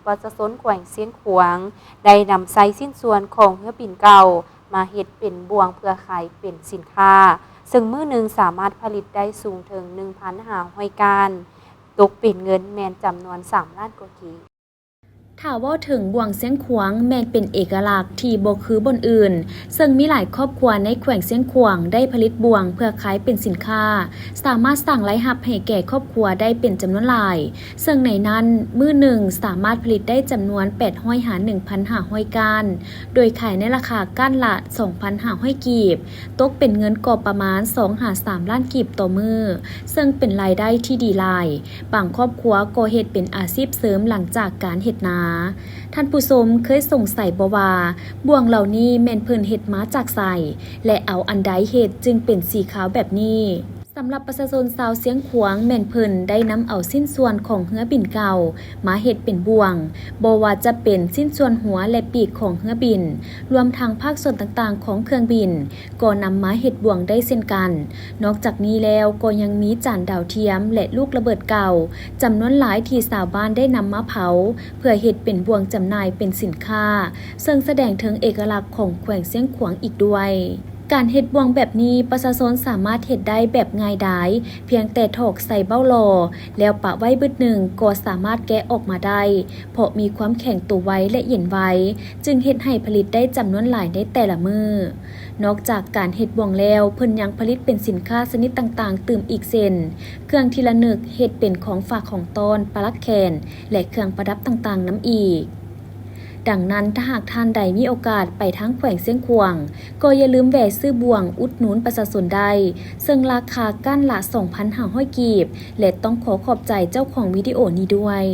ປະຊາຊົນແຂວງຊຽງຂວາງ ໄດ້ນຳໃຊ້ຊິ້ນສ່ວນຂອງເຮືອບິນເກົ່າ ມາເຮັດເປັນບ່ວງເພື່ອຂາຍເປັນສິນຄ້າ, ເຊິ່ງມື້ໜຶ່ງສາມາດຜະລິດໄດ້ສູງເຖິງໜຶ່ງພັນຫ້າຮ້ອຍກ້ານ, ຕົກເປັນເງິນແມ່ນຈຳນວນສາມລ້ານກວ່າກີບ. ຖ້າເວົ້າເຖິງບ່ວງຊຽງຂວາງ ແມ່ນເປັນເອກະລັກທີ່ບໍ່ຄືບ່ອນອື່ນ, ເຊິ່ງມີຫຼາຍຄອບຄົວໃນແຂວງຊຽງຂວາງໄດ້ຜະລິດບ່ວງເພື່ອຂາຍເປັນສິນຄ້າ, ສາມາດສ້າງລາຍຮັບໃຫ້ແກ່ຄອບຄົວໄດ້ເປັນຈຳນວນຫຼາຍ, ເຊິ່ງໃນນັ້ນ ມື້ໜຶ່ງສາມາດຜະລິດໄດ້ຈຳນວນແປດຮ້ອຍຫາໜຶ່ງພັນຫ້າຮ້ອຍກ້ານ, ໂດຍຂາຍໃນລາຄາກ້ານລະສອງພັນຫ້າຮ້ອຍກີບ, ຕົກເປັນເງິນກໍປະມານສອງຫາສາມລ້ານກີບຕໍ່ມື້, ເຊິ່ງເປັນລາຍໄດ້ທີ່ດີຫຼາຍ. ບາງຄອບຄົວກໍເຮັດເປັນອາຊີບເສີມຫຼັງຈາກການເຮັດນາ. ທ່ານຜູ້ຊົມເຄີຍສົງໄສບໍ່ວ່າ ບ່ວງເຫຼົ່ານີ້ແມ່ນເພິ່ນເຮັດມາຈາກໃສ ແລະ ເອົາອັນໃດເຮັດຈຶ່ງເປັນສີຂາວແບບນີ້? ສຳລັບປະຊາຊົນຊາວຊຽງຂວາງ ແມ່ນເພິ່ນໄດ້ນຳເອົາຊິ້ນສ່ວນຂອງເຮືອບິນເກົ່າມາເຮັດເປັນບ່ວງ, ບໍ່ວ່າຈະເປັນຊິ້ນສ່ວນຫົວ ແລະ ປີກຂອງເຮືອບິນ, ລວມທັງພາກສ່ວນຕ່າງໆຂອງເຄື່ອງບິນ ກໍນຳມາເຮັດບ່ວງໄດ້ເຊັ່ນກັນ. ນອກຈາກນີ້ແລ້ວກໍຍັງມີຈານດາວທຽມ ແລະ ລູກລະເບີດເກົ່າ ຈຳນວນຫຼາຍທີ່ຊາວບ້ານໄດ້ນຳມາເຜົາ ເພື່ອເຮັດເປັນບ່ວງຈຳໜ່າຍເປັນສິນຄ້າ, ເຊິ່ງສະແດງເຖິງເອກະລັກຂອງແຂວງຊຽງຂວາງອີກດ້ວຍ. ການເຮັດບ່ວງແບບນີ້ ປະຊາຊົນສາມາດເຮັດໄດ້ແບບງ່າຍດາຍ, ພຽງແຕ່ຖອກໃສ່ເບົ້າຫຼໍ່ ແລ້ວປະໄວ້ບຶດໜຶ່ງກໍສາມາດແກະອອກມາໄດ້, ເພາະມີຄວາມແຂງຕົວໄວ ແລະ ເຢັນໄວ, ຈຶ່ງເຮັດໃຫ້ຜະລິດໄດ້ຈຳນວນຫຼາຍໃນແຕ່ລະມື້. ນອກຈາກການເຮັດບ່ວງແລ້ວ, ເພິ່ນຍັງຜະລິດເປັນສິນຄ້າຊະນິດຕ່າງໆຕື່ມອີກເຊັ່ນ ເຄື່ອງທີ່ລະນຶກ, ເຮັດເປັນຂອງຝາກຂອງຕ້ອນ, ປະຫຼັກແຂນ ແລະ ເຄື່ອງປະດັບຕ່າງໆນຳອີກ. ດັ່ງນັ້ນ, ຖ້າຫາກທ່ານໃດມີໂອກາດໄປທາງແຂວງຊຽງຂວາງ, ກໍຢ່າລືມແວ່ຊື້ບ່ວງອຸດໜູນປະຊາຊົນໄດ້, ເຊິ່ງລາຄາກ້ານລະສອງພັນຫ້າຮ້ອຍກີບ, ແລະ ຕ້ອງຂໍຂອບໃຈເຈົ້າຂອງວິດີໂອນີ້ດ້ວຍ.